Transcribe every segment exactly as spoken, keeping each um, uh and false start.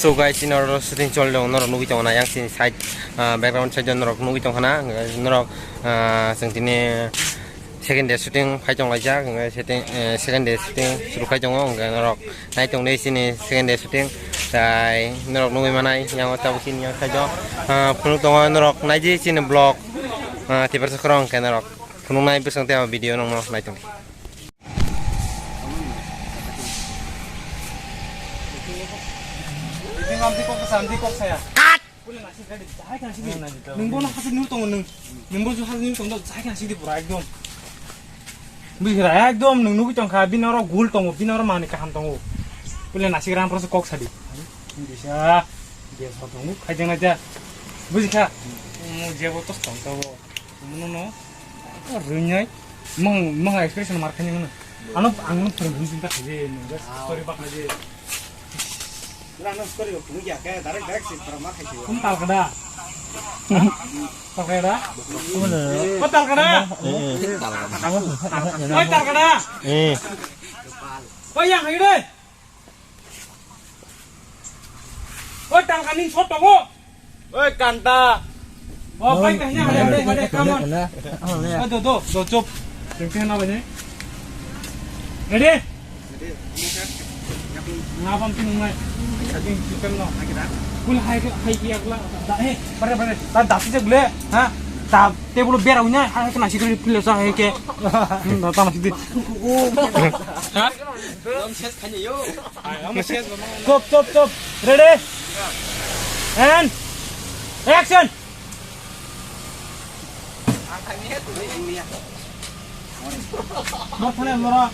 So guys, chini oro shooting choli tongo, norok nugwi tongo na, yang chini side, ah, background side o norok nugwi tongkha na, norok, ah, chwng tini second day shooting phai tong laijak, hwnkhai shooting, eh, second day shooting suru khai tongo, hwnkhai norok nai tong di chini second day shooting, tai norok nugwi manai, yang o tabuk chini yang side o, ah, phunuk tongo, norok nai di chini vlog, ah, tiprasa khorang hwnkhai norok phunuk nai bwskango tei video nongno nai tong. Cut! Nungbo no hasi nul tongo nung. Nungbo ju hasi nul tongo, jai khe hasi di pura ekdom. Bihira ekdom nung nugwi tongkha, bini oro gul tongo, bini oro manwi kaham tongo. Pule nasi gram pura kok sadi. Bisa, dia so tongo, khai jeng na ja. Bujikha? Mm, jebo tos tong tongo. Muno no. Rwinai. Mang, mang expression mar khani mano. Ano ang no phone phone sinta khaje, no, just story bak khaje. Rano story ko phone ya ke, direct direct sin para mar khaje. Kum tal kada? Tal kada? Ko tal kada? Oi tal kada? Eh. Oi yang hai de. Oi, tangka ning sot tongo. Oi, kanta. Bo pai tanya hade hade hade, come on. Oi, do do do, chop. Tengte na bani. Ready? Ngabam tin ngai. Ading chicken no. Kul hai hai ki agla. Da he, bare bare. Da dasi je bule. Ha? Da table bera unya, hai kana sikri pile sa hai ke. Hmm, da tama sidi. Ha? Stop, stop, stop. Ready? And action. Mor thale mora.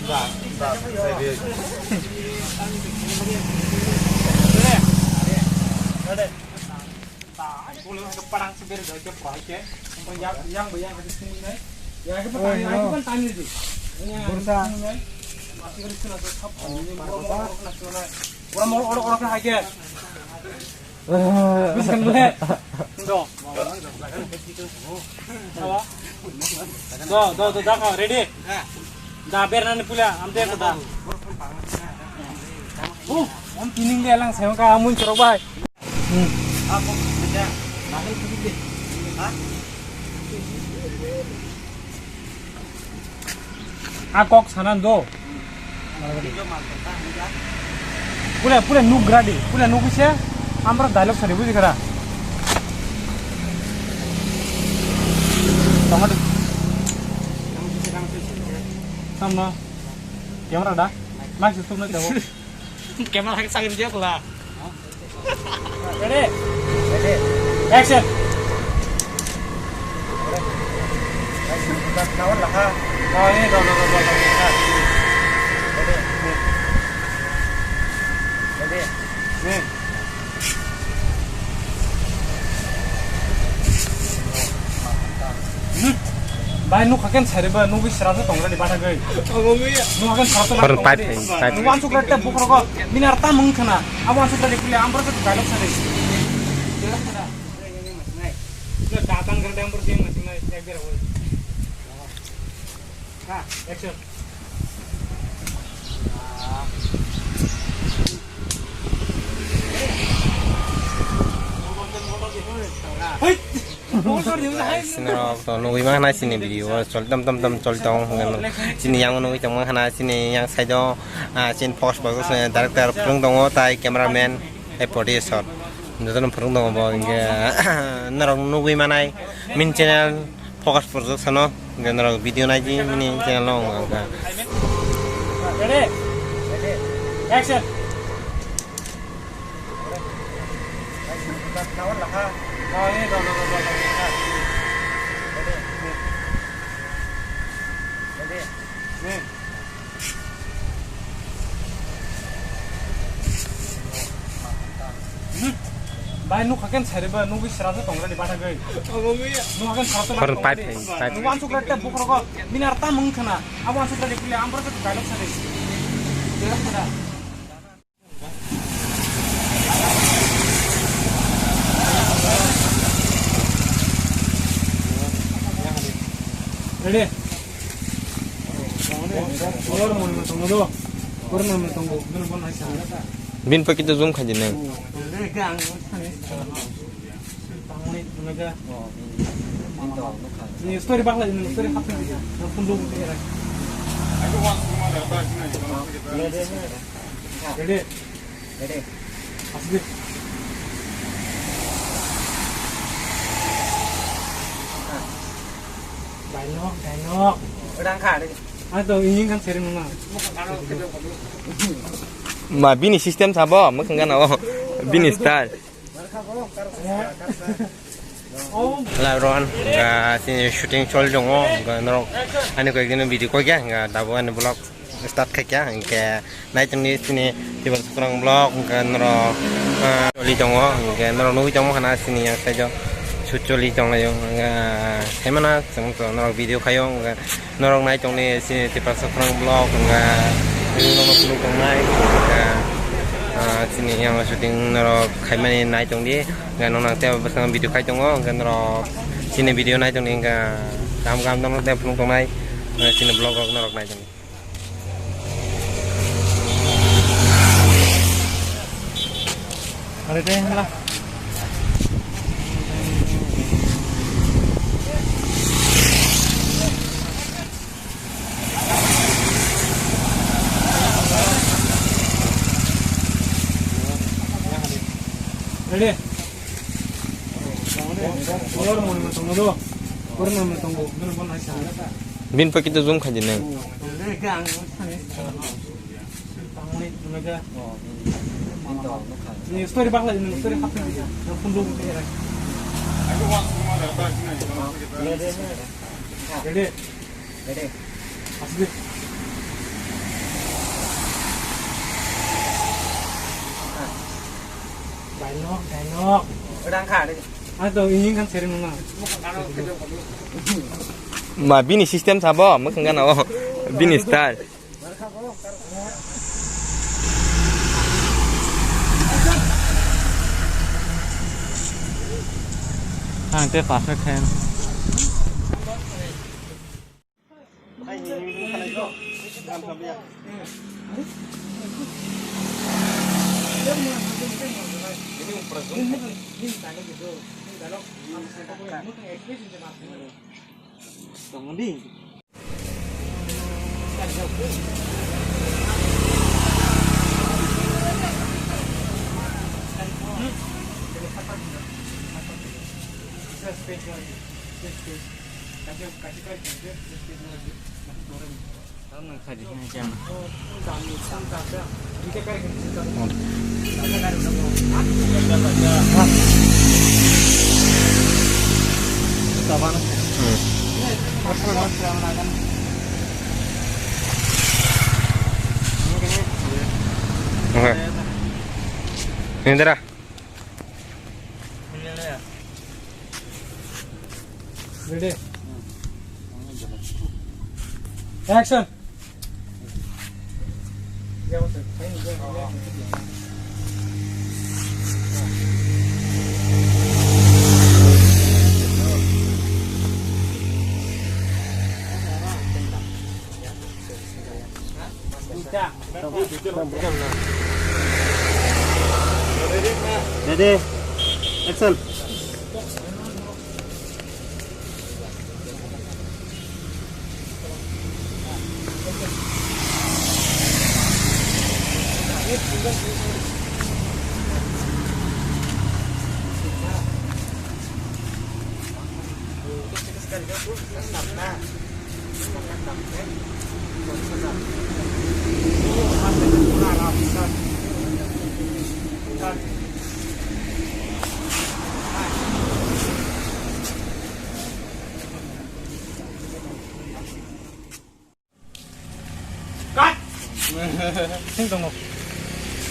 Ready? Ready? Parang seber dah ke pura ke. Yang yang yang ke sini nih. Ya ke petani, aku kan tani di. Bursa. Masih ke sini, aku sab. Orang orang orang orang orang orang orang orang orang. Bukan gue. Do. Apa? Do do do, dah kau ready. Dah biar nanti pula, ambil ke dah. Oh, om pining dia lang saya ka amun cerobak. Hmm. A kok sanan do. Pura pura nuk gradi, pura nuk ise. Amra dialogue sari buji kara. Tamna. Camera da. Max tu na. Camera lagi sakit dia kula. Ready? Ready. Action. Ready. Ready. Bai nukha ken sari ba, nugwi sra se tong rani bata gai. Nukha ken sra se. Four, five, five. Nukha ansuk rate bukhrogo minar ta mung khana. Abo ansuk rate kuli ambor se dialogue sari. Datan kar dam por sing masing nai ek dera bol. Ha, action. Hey! Guys, norok to nugwi mankha na chini video o chol tom tom tom chol tong hwnwi chini yang nugwi tong mankha na chini yang side o, ah, chini focus box o director phwrwng tongo tai cameraman tei producer jotono phwrwng tongo bo hinkhe norok nugwi manai mini channel focus production o hinkhe norok video naidi mini channel o wngkha. Ready? Action! Bai nukha ken sari ba nugwi sra se tong rani bata gai. Nukha ken sra se. Four, five, five. Nukha ansuk rate bukhrogo minar ta mung khana. Abo ansuk rate kuli ambor se dialogue sari. Ready? Oro moni ma tongo do. Oro moni ma tongo. Moni ma tongo. Bini pocket o zoom khaidi nang. Ni story bakla ni story hapna ni phone do. Ready? Ready? Asli. Dainok, dainok. Rang kha, ready? Ang to ingin kan sering nuna. Ma bini system sabo, mukang gana o. Bini style. Hello everyone, ga sini shooting choli tongo, ga norok ani koi dino video koi kya, ga dabo ani vlog start khai kya, hingke nai tongni sini tibar sukrang vlog, hingke norok, ah, choli tongo, hingke norok nugui tongo hana sini yang side o shoot choli tonglaio, hingke, ah, hemana chwng to norok video khaio, hingke Norok nai tongni sini Tiprasa khorang vlog wngkha, nini nono phunuk tongnai wngkha, ah, sini yang shooting norok khaimani nai tongdi, wngkha nong nang tei bwskango video khai tongo, wngkha norok sini video nai tongdi, wngkha kaham kaham tongno tei phunuk tongnai, ah, sini vlog rok norok nai tongdi. Are tei hla. Ready? Bini pocket o zoom khaidi nang. Ni story bakla ni story hapna ni phone do. Ready? Ready? Asli. Dainok, dainok. Rang kha, ready? Ang to ingin kan sering nuna. Ma bini system sabo, mukang gana o. Bini style. Ang te perfect khe. Tongdi. Indra. Ready? Action! Ready? Action! Cut! Sing tongo.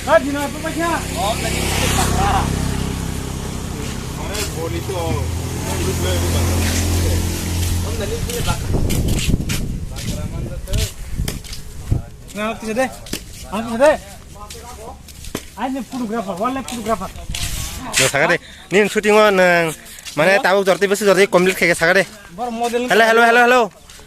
Cut, dina apa baca? Om nani sini bakra. Ore boli to. Om nani sini bakra. Bakra mana tu? Nah, apa sih deh? Apa sih deh? Aini photographer, wildlife photographer. Nang sakha de. Nini shooting o nang mane tabuk jorti besi jorti complete khe sakha de. Bor model. Hello, hello, hello, hello.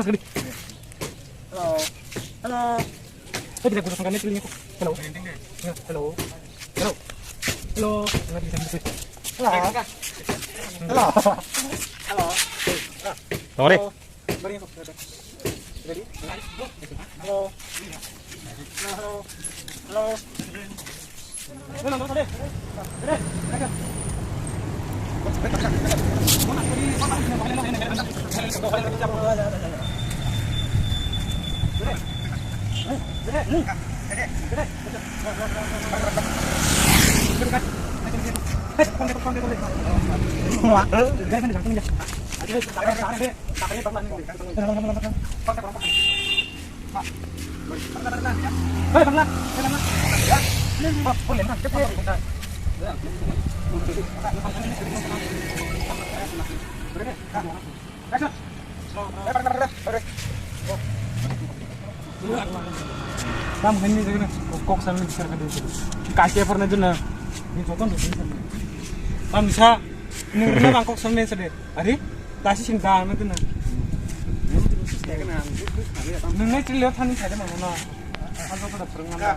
Hello. Hello. Hello. Hello. Hello. Hello. Hello. Hello. Hello. Hello. Hello. Hello. Hello. Tam hini jagana kok sami bichar ka dei. Kasia pharna jana. Ni joton do. Tam sa ni rina bang kok sami sade. Ari tasi sing da na dina. Nung nai chili thani sade mangna. Ajo ko da pharang na.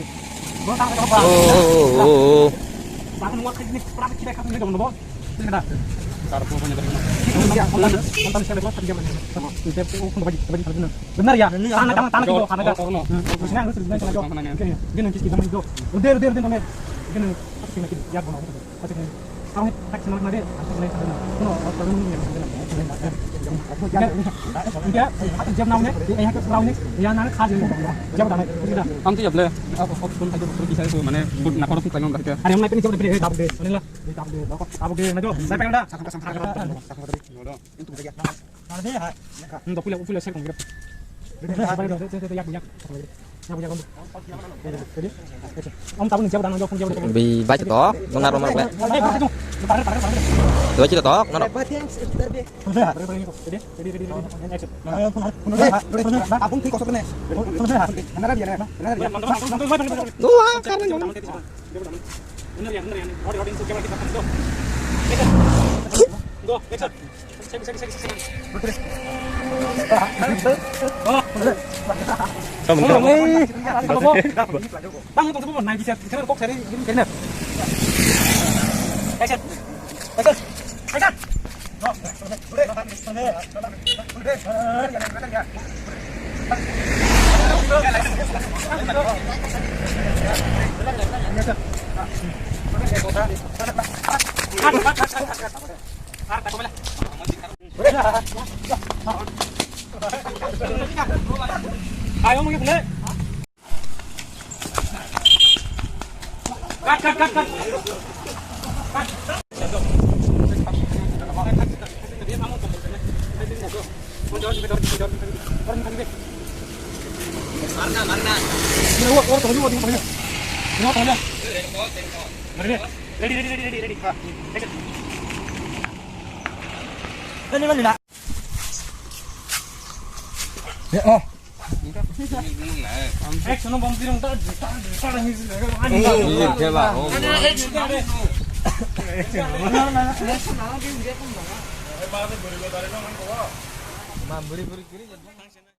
Oh, oh, oh, oh. Benar ya? Sana jangan tanah gitu, sana jangan. Sini harus benar sana jauh. Gini, gini, gini, gini. Udah, udah, udah, udah. Ang ti jab le. Ako, ako, phone tayo, phone kisai ko, mane, but na koro phone tayo, bahita. Are, ang nai pini jab le, jab le, jab le, jab le, jab le, na jo, sai pe da. Ang to pula, pula, sai kong. Yak, yak, yak. Bi bai to, nuna roma le. Bai to, nuna. Dua, karena. Go, action. Cut, cut, cut, cut. Ready, ready, ready, ready, ready. Ha. Action, bom tirang ta, ta, ta, ta, ta.